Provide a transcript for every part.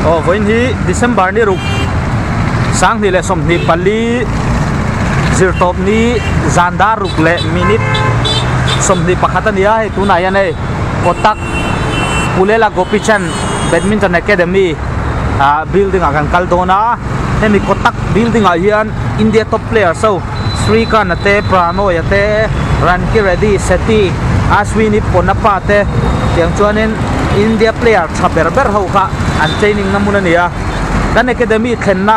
Aw vawiin hi December ni ruk sanghnih leh sawmhnih pali zirtawp ni zan dar ruk leh minute 21 a ni a hei tunah hian hei Kotak Pullela Gopichand Badminton Academy ah building ah kan kal dawn a hemi Kotak building ah hian India top players ho Srikanth a te Pranoy a te Ranki Reddy Shetty Ashwini Ponnappa te tiang chuanin India player tha ber ber ho kha an training na hmun a ni a kan academy thlenna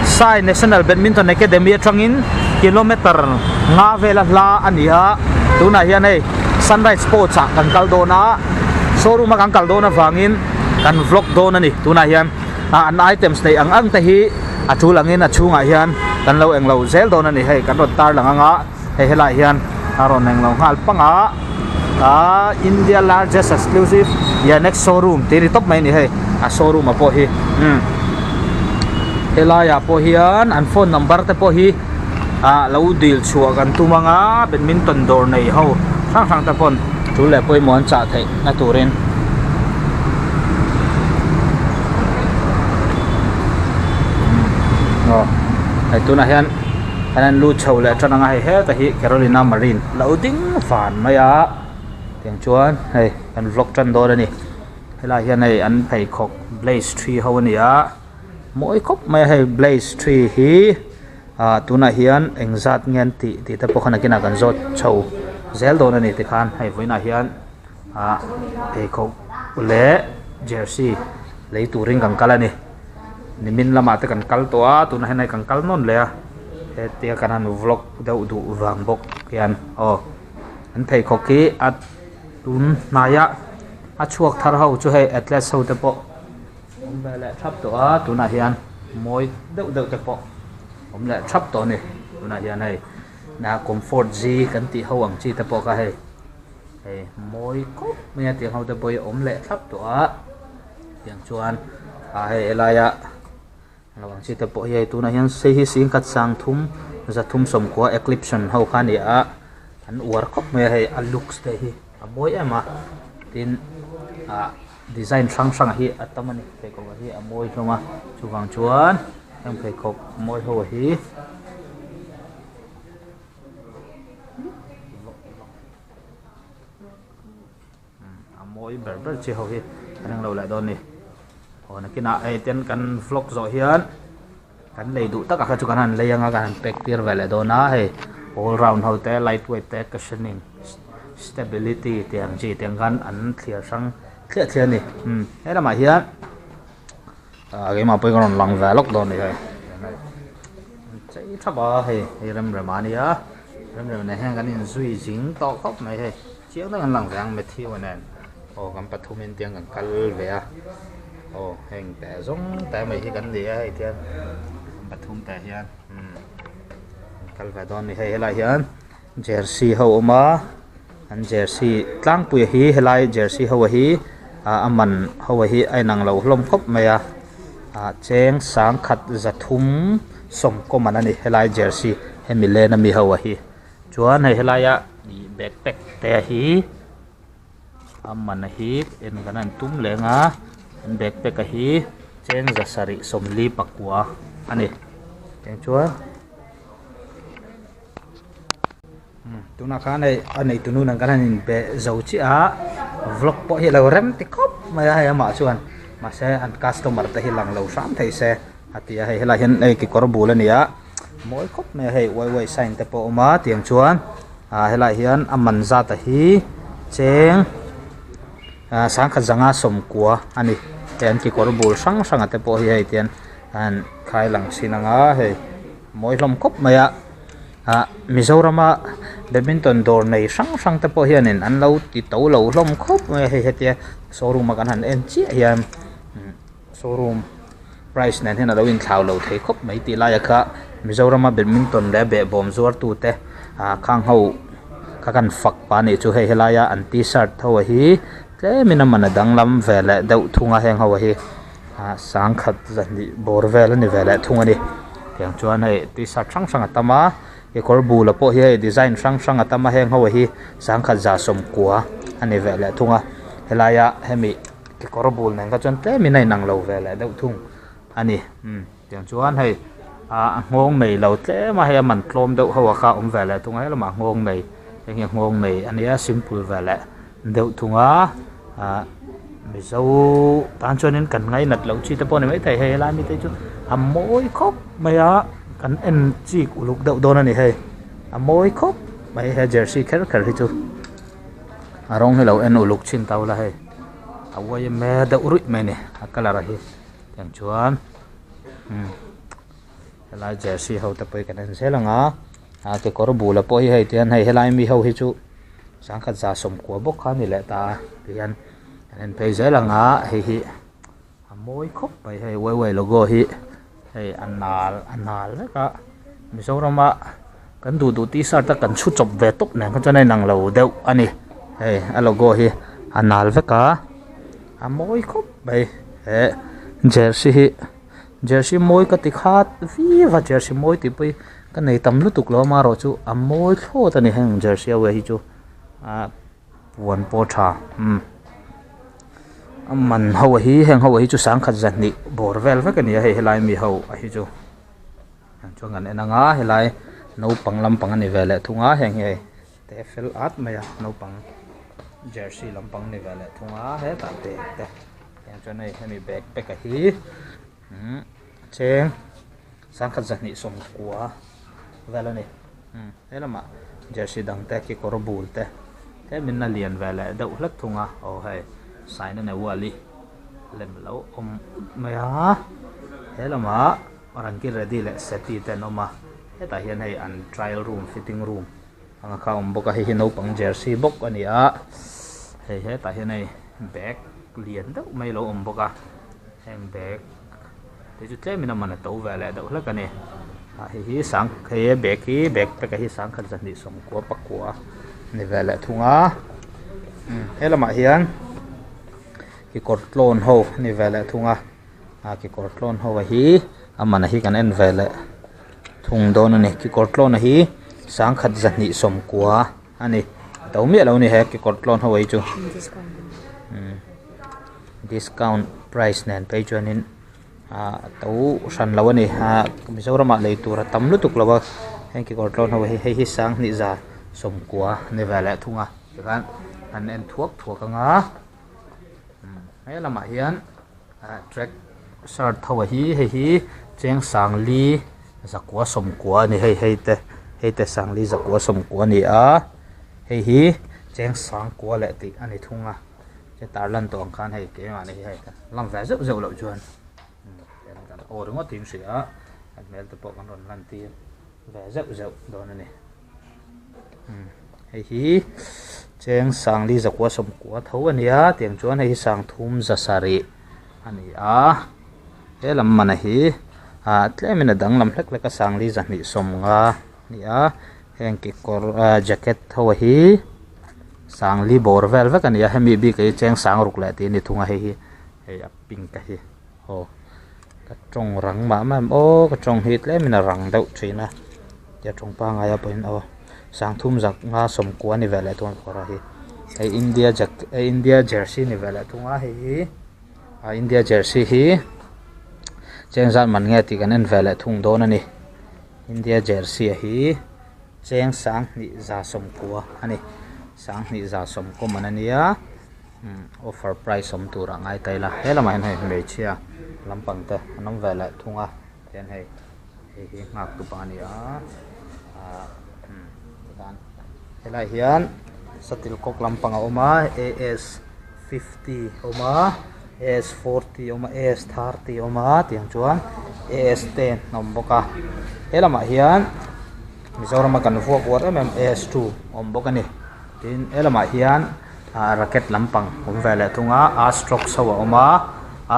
Sai National Badminton Academy atangin kilometer nga vela hla a ni a tunah hian hei Sunrise Sports ah kan kal dawn a showroom a kan kal dawn avangin kan vlog dawn a ni tunah hian ah an items neih ang ang te hi a tul angin a chhungah hian kan lo englo zel dawn a ni hei kan rawn tarlang ang a hei helaiah hian a rawn englo nghal pang a ah India largest exclusive Yonex showroom tih a ni tawp mai a ni hei a showroom ah pawh hi umm helaiah pawh hian an phone number te pawh hi ah lo dil chhuah kan tum ang a badminton dawr nei ho hrang hrang te pawn tul leh pawimawh an chah theih na turin. Aw hei tunah hian kan han lut chho leh tan ang a hei heta hi Carolina Marine lo ding van mai a tiang chuan hei kan vlog tan dawn a ni helaiah hian hei an pheikhawk blaze three ho a ni a mawi khawp mai a hei blaze three hi ah tunah hian engzat nge an tih tih te pawh kha nakinah kan zawt chho zel dawn a ni tikhan hei vawiinah hian ah pheikhawk leh jersey lei turin kan kal a ni nimin lamah te kan kal tawh a tunah hian hei kan kal nawn leh a hetia kan han vlog deuh duh vang bawk hian aw an pheikhawk hi a tun hnaia a chhuak thar ho chu hei atlas ho te pawh awm ve leh thap tawh a tunah hian mawi deuh deuh te pawh awm leh thap tawh a ni tunah hian hei na comfort z kan tih ho ang chi te pawh kha hei hei mawi khawp mai a tiang ho te pawh hi awm leh thlap tawh a tiang chuan ah hei helaia lo ang chi te pawh hi hei tunah hian sei hi singkhat sang thum zathum sawmkua eclipse ho kha a ni a an uar khawp mai a hei a looks te hi a mawi em a tin ah design hrang hrang hi a tam a ni pheikhawk hi a mawi hlawm a chuvang chuan heng pheikhawk mawi ho hi. A mawi ber ber chi ho hi a reng lo leh dawn a ni aw nakinah hei ten kan vlog zawh hian kan lei duh tak a kha chu kan han lei anga kan han pack tir ve leh dawn a hei all round ho te light weight te cushioning stability tih ang chi te ang khan an thliar hrang thliah thliah a ni umm he lamah hian ah keimah pawhin ka rawn lang ve lawk dawn a ni hei. Chei thap a hei hei rem rem a nia rem rem nen hian kan inzui zing tawh khawp mai hei chiang deuh an lang ve ang Matthew a nen aw kan pathum in tiang kan kal ve a aw heng teh zawng te mai hi kan ni a hei tiang kan pathum te hian umm kan kal ve dawn a ni hei helaiah hian jersey ho a awm a an jersey tlangpui hi helai jersey ho hi ah a man ho hi a inang lo hlawm khawp mai a ah cheng sangkhat zathum sawmkaw man a ni helai jersey hemi lane ami ho hi chuan hei helaia ih backpack te hi a man hi en kan han tum leng a an backpack a hi cheng zasarih sawmli pakua a ni tiang chuan. Tunah khan hei a neitu nu nen kan han inbe zo chiah a vlog pawh hi a lo rem ti khawp mai a hei amah chuan mahse an customer te hi lang lo hram thei se a ti a hei helaiah hian hei kekawr bul a ni a mawi khawp mai a hei uai uai sign te pawh a awm a tiang chuan ah helaiah hian a man zat a hi cheng ah sangkhat zanga sawmkua a ni hei an kekawr bul hrang hrang a te pawh hi hei tian a han khai lang thin ang a hei. Mawi hlawm khawp mai a ah Mizorama badminton dawr nei hrang hrang te pawh hianin an lo ti to lo hlawm khawp mai a hei hetia showroom a kan han en chiah hian showroom price nen hian a lo inthlau lo thei khawp mai tih lai a kha Mizorama badminton leh behbawm zuar tu te ah khang ho kha kan fak pah a nih chu hei helaia an tshirt ho hi tlemin a man a danglam ve leh deuh thung a heng ho hi. ah sangkhat zahnih bawr vel a ni ve leh thung a ni tiang chuan hei tshirt hrang hrang a tam a kekawr bul ah pawh hi hei design hrang hrang a tam a heng ho hi sangkhat za sawmkua a ni ve leh thung a helaia hemi. kekawr bul nen kha chuan tlem in a inang lo ve leh deuh thung a ni umm tiang chuan hei ah a nghawng nei lo tlem a hei a man tlawm deuh ho ah kha a awm ve leh thung a helamah nghawng nei heng hi a nghawng nei a nia simple ve leh deuh thung a ah mizo tan chuanin kan ngainat loh chi te pawh a ni maithei hei helai mite chu a mawi khawp mai a kan en chik uluk deuh dawn a ni hei a mawi khawp mai he jersey kher kher hi chu a rawng hi lo en uluk chhin ta ula hei a uai em e deuh ruih mai a ni a colour a hi tiang chuan umm helai jersey ho te pawh hi kan en zel ang a a kekawr bula pawh hi hei tihian hei helai mi ho hi chu sangkhat za sawmkua bawk kha a ni leh ta a tihian kan en phei zel ang a hei hi a mawi khawp mai hei y y logo hi hei a nal a nal vek a Mizoram a kan duh duh tshirt a kan chhu chawp ve tawp nen kha chuan a inang lo deuh a ni hei a logo hi a nal vek a a mawi khawp mai he jersey hi jersey mawi ka ti khat viau a jersey mawi tih pawh hi ka nei tam lutuk lo amaherawhchu a mawi thlawt a ni heng jersey ho hi chu ah. Puan pawh tha umm a man ho hi heng ho hi chu sangkhat zahnih bawr vel vek a ni a hei helai mi ho a hi chu chuan kan en ang a helai naupang lampang a ni ve leh thung a heng hi hei te fel at mai a naupang jersey lampang a ni ve leh thung a hetah te te tiang chuan hei hemi bag pack a hi umm cheng sangkhat zahnih sawmkua vel a ni umm. He lamah jersey dang te kekawr bul te tlemin a lian ve leh deuh hlek thung a aw hei Saina Nehwal-i lem lo awm ut mai a he lamah Ranki Reddy leh Shetty te an awm a hetah hian hei an trial room fitting room ang a kha a awm bawk a hei hi naupang jersey bawk a ni a hei hetah hian hei bag lian deuh mai a lo awm bawk a heng bag. Hei chu tlemin a man a to ve leh deuh hlek a ni ah hei hi sang hei bag hi bag pack ah hi sangkhat zahnih sawmkua pakua a ni ve leh thung a helamah hian kekawr tlawn ho a ni ve leh thung a ah kekawr tlawn ho a hi a man hi kan en ve leh thung dawn a ni kekawr tlawn a hi sangkhat zahnih sawmkua a ni a to miah lo a ni he kekawr tlawn ho hi chu. Discount price nen phei chuanin ah a to hran lo a ni ah Mizoram ah lei tur a tam lutuk lo a heng kekawr tlawn ho hi hei hi sanghnih za sawmkua a ni ve leh thung a tikhan an en thuak thuak ang a he lamah hian ah track shirt ho hi hei hi cheng sangli zakua sawmkua a ni hei hei te hei te sangli zakua sawmkua a ni a hei hi cheng sangkua leh tih a ni thung a. He tarlan tawh ang khan hei keimahni hi hei lang ve zeuh zeuh loh chuan kan aw ringawt in hria a kan hmel te pawh kan rawn lan tir ve zeuh zeuh dawn a ni hei hi cheng sangli zakua sawmkua tho a ni a tiang chuan hei hi sangthum za sarih a ni a he lam mana hi ah tlemin a danglam hlek hlek a sangli zahnih sawmnga a ni a. Heng kekawr ah jacket ho hi sangli bawr vel vek a ni a hemi bik ah hi cheng sang ruk leh tih a ni thung a hei hi hei a pink a hi aw ka tawng rang mah mah em aw ka tawng hi tlemin a rang deuh thin a tia tawng pangngai a pawhin aw sangthum zak nga sawmkua a ni ve leh thung a kekawr a hi hei India jacket India jersey a ni ve leh thung a hei hi ah India jersey hi cheng zat man nge tih kan en ve leh thung dawn a ni. India jersey a hi cheng sanghnih za sawmkua a ni sanghnih za sawmkaw man a nia umm offer price awm turah ngai ta ila he lamah hian hei hmeichhia lampang te an awm ve leh thung a tihian hei hei hi nghak tu pa a ni a ah umm tikhan helaiah hian satil kawk lampang a awm a A S fifty a awm a. A S forty a awm a A S thirty a awm a tiang chuan A S ten a awm bawk a he lamah hian Mizoram a kan vuak uar em em A S two a awm bawk a ni tin he lamah hian ah racket lampang awm ve leh thung a astrox ho a awm a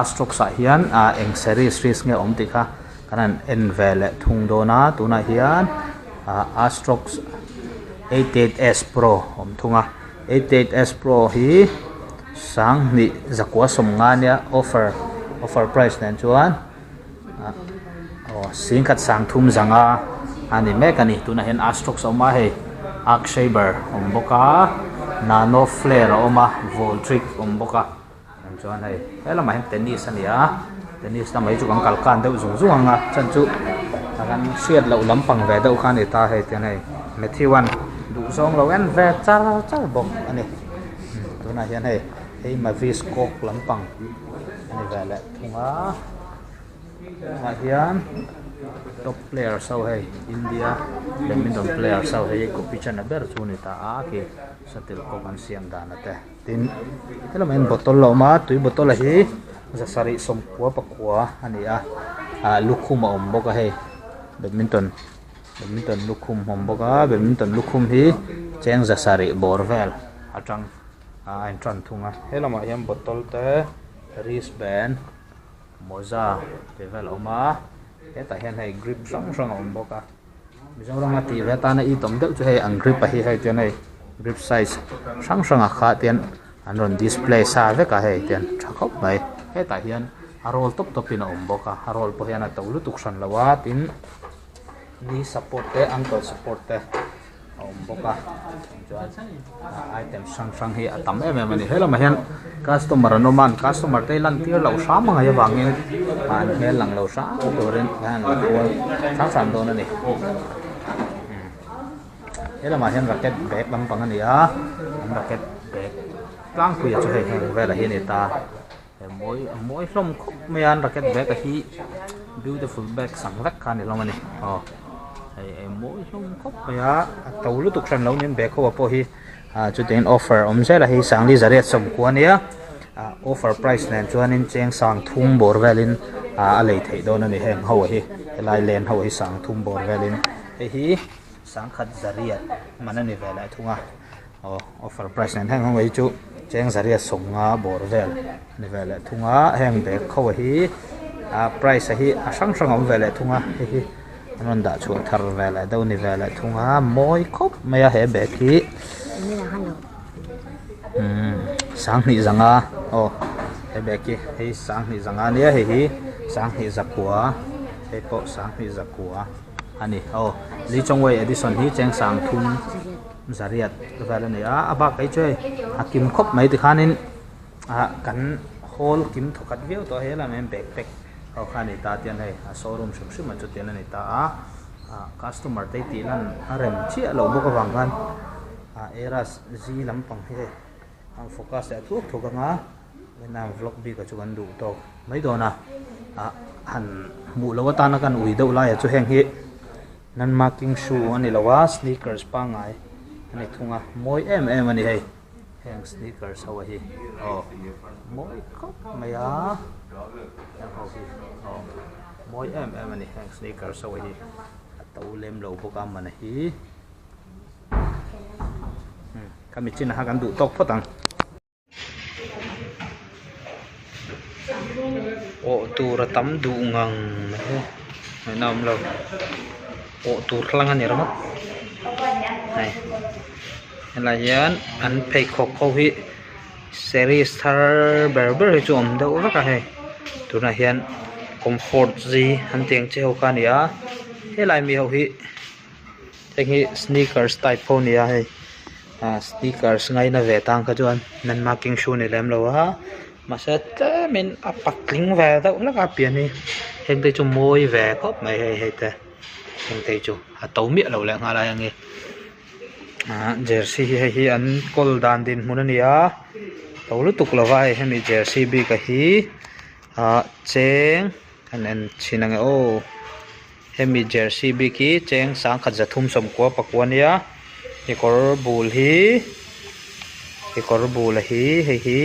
astrox ah hian ah eng series series nge awm tih kha kan han en ve leh thung dawn a tunah hian ah astrox eight eight S pro a awm thung a eight eight S pro hi. Sanghnih zakua sawmnga nia offer offer price nen chuan ah aw singkhat sang thum zanga a ni mek a ni tunah hian astrox a awm a hei arc shaber a awm bawk a nano flare a awm a voltric a awm bawk a. Chuan hei he lamah hian tennis a ni a tennis lamah hi chu kan kal kan deuh zung zung ang a chhan chu a kan hriat loh lampang ve deuh kha a ni ta hei tiang hei Matthew an duh zawng lo en ve char char bawk a ni tunah hian hei hei Mavis kawk lampang a ni ve leh thung a tunah hian top players ho hei India badminton players ho hei Gopichand a ber chu a ni ta a khi shuttle cock an siam dan te. Tin, helamah hian bottle a awm a, tui bottle a hi zasarih sawmkua pakua a ni a, ah lukhum a awm bawk a hei badminton badminton lukhum a awm bawk a badminton lukhum hi cheng zasarih bawr vel atang a intan thung a helamah hian bottle te wristband mawza tih vel a awm a hetah hian hei grip hrang hrang a awm bawk a. Mizoram a tih ve atana it awm deuh chu hei an grip a hi hei chuan hei grip size hrang hrang ah kha tian an rawn display sa vek a hei tian tha khawp mai hetah hian a roll tawp tawp in a awm bawk a a roll pawh hian a to lutuk hran lo a tin knee support te ankle support te a awm bawk a chuan item hrang hrang hi a tam em em a ni helamah hian customer an awm a an customer te hi lan tir loh hram a ngaih avangin an hmel lang lo hram turin an la kual hram hram dawn a ni helamah hian racket bag lampang a ni a an racket bag tlangpui ah chu hei heng velah hi a ni ta he mawi a mawi hlawm khawp mai a an racket bag a hi beautiful bag sang vek kha a ni hlawm a ni aw hei a mawi hlawm khawp mai a a to lutuk hran lo nen bag ho ah pawh hi ah chutiangin offer a awm zel a hei sangli zariat sawmkua a nia ah offer price nen chuanin cheng sang thum bawr velin ah a lei theih dawn a ni heng ho hi helai len ho hi sang thum bawr velin hei hi sangkhat zariat man a ni ve leh thung a. Aw offer price nen heng ho hi chu cheng zariat sawmnga bawr vel a ni ve leh thung a heng bag ho hi a price a hi a hrang hrang a awm ve leh thung a hei hi an rawn dah chhuah thar ve leh deuh a ni ve leh thung a mawi khawp mai a he bag hi umm sanghnih zanga aw he bag hi hei sanghnih zanga ania hei hi sanghnih zakua hei pawh sanghnih zakua a ni aw Lee Chong Wei Edison hi cheng sang thum. Zariat vel a ni a a bak hi chu hei a kim khawp mai tikhanin ah kan hall kim thawkhat viau tawh a hei lamah hian backpack ho kha a ni ta tian hei a showroom hrim hrim ah chutiang a ni ta a ah customer te tih lan a rem chiah loh bawk avang khan ah eras z lampang hi hei an focus leh thuak thuak ang a vawiin vlog bik ah chu kan duh tawk mai dawn a ah han hmuh loh atana kan ui deuh lai ah chu heng hi. Nan marking shoe a ni lo a sneakers pangngai a ni thung a mawi em em a ni hei heng sneakers ho hi aw mawi khawp mai a heng ho hi aw mawi em em a ni heng sneakers ho hi a to lem lo bawk a man hi khami chinah kha kan duh tawk phawt ang. Awh tur a tam duh ngang mai a ngaihna a awm lo awh tur hlang a ni ringawt hei helai hian an pheikhawk ho hi series thar ber ber hi chu a awm deuh vek a hei tunah hian comfort z an tih ang chi ho kha a ni a helai mi ho hi. Heng hi sneakers type ho a ni a hei ah sneakers ngaina ve tan kha chuan nan marking shoe a ni lem lo a mahse tlemin a patling ve deuh hlek a pian hi heng te chu mawi ve khawp mai hei hei te heng te hi chu a to miah lo leh nghal a heng hi ah jersey hi hei hi an kawl dan dinhmun a ni a to lutuk lo va hei hemi jersey bik a hi ah cheng an en chhin ang e aw. Hemi jersey bik hi cheng sangkhat zathum sawmkua pakua ania kekawr bul hi kekawr bul a hi hei hi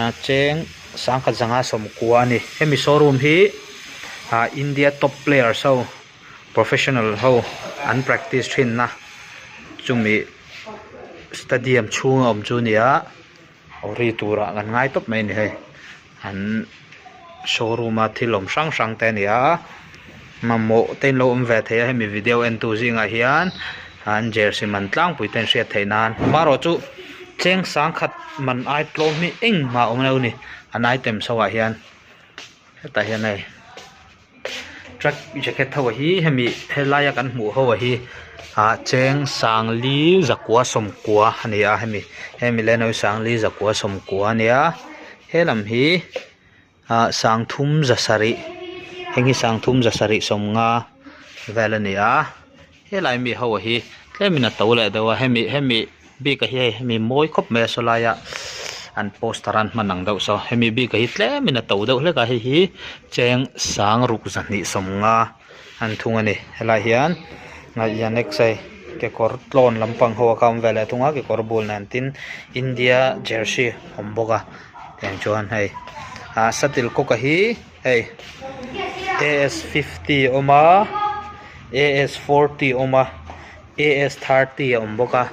ah cheng sangkhat zanga sawmkua a ni hemi showroom hi ah India top players ho professional ho an practice thin na chumi stadium chhunga awm chu a ni a ri turah kan ngai tawp mai a ni hei an. Showroom a thil awm hrang hrang te a ni a mamawh te in lo awm ve thei a hemi video en tu zingah hian an jersey man tlangpui te an hriat theih nan amaherawh chu cheng sangkhat man ai tlawm hi engmah a awm lo a ni an item chho ah hian hetah hian hei truck jacket ho hi hemi helaia kan hmuh ho hi. Ah cheng sangli zakua sawmkua a ni a hemi hemi leno hi sangli zakua sawmkua a nia he lam hi ah sangthum za sarih heng hi sangthum za sarih sawmnga vel a ni a helai mi ho hi tlemin a to leh deuh a hemi hemi bik a hi hei hemi mawi khawp mai a saw laia an poster a an hman ang deuh saw hemi bik a hi tlemin a to deuh hlek a hei hi cheng sang ruk zahnih sawmnga an thung a ni helai hian next hei kekawr tlawn lampang ho a kha a awm ve leh thung a kekawr bul nen tin India jersey a awm bawk a tiang chuan hei ah shuttle cock a hi hei A S fifty a awm a A S forty a awm a A S thirty a awm bawk a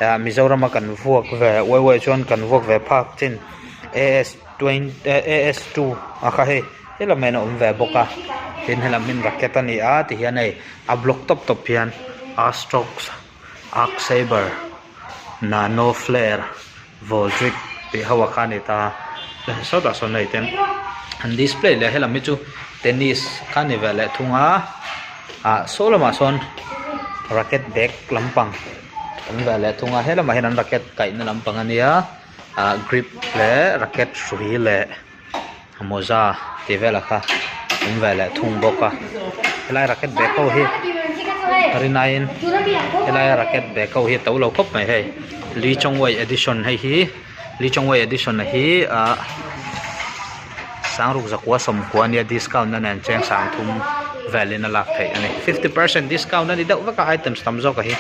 ah Mizoram a kan vuak ve uai uai chuan kan vuak ve phak chin A S A S two a kha hei helam hian a awm ve bawk a tin helam hi racket a ni a tihian hei a block tawp tawp hian astrox arc saber nano flare voltric tih ho a kha a ni ta sawtah sawn hei ten an display leh helam hi chu tennis kha a ni ve leh thung a ah saw lamah sawn racket bag lampang a awm ve leh thung a helamah hian an racket kaihna lampang a nia ah grip leh racket hrui leh mawza tih velah kha awm ve leh thung bawk a helai racket bag ho hi rinaiin helai racket bag ho hi a to lo khawp mai hei Lee Chong Wei edition hei hi Lee Chong Wei edition a hi ah sangruk zakua sawmkua ania discount na nen cheng sang thum velin a lak theih a ni 50% discount a ni deuh vek a items tam zawk a hi.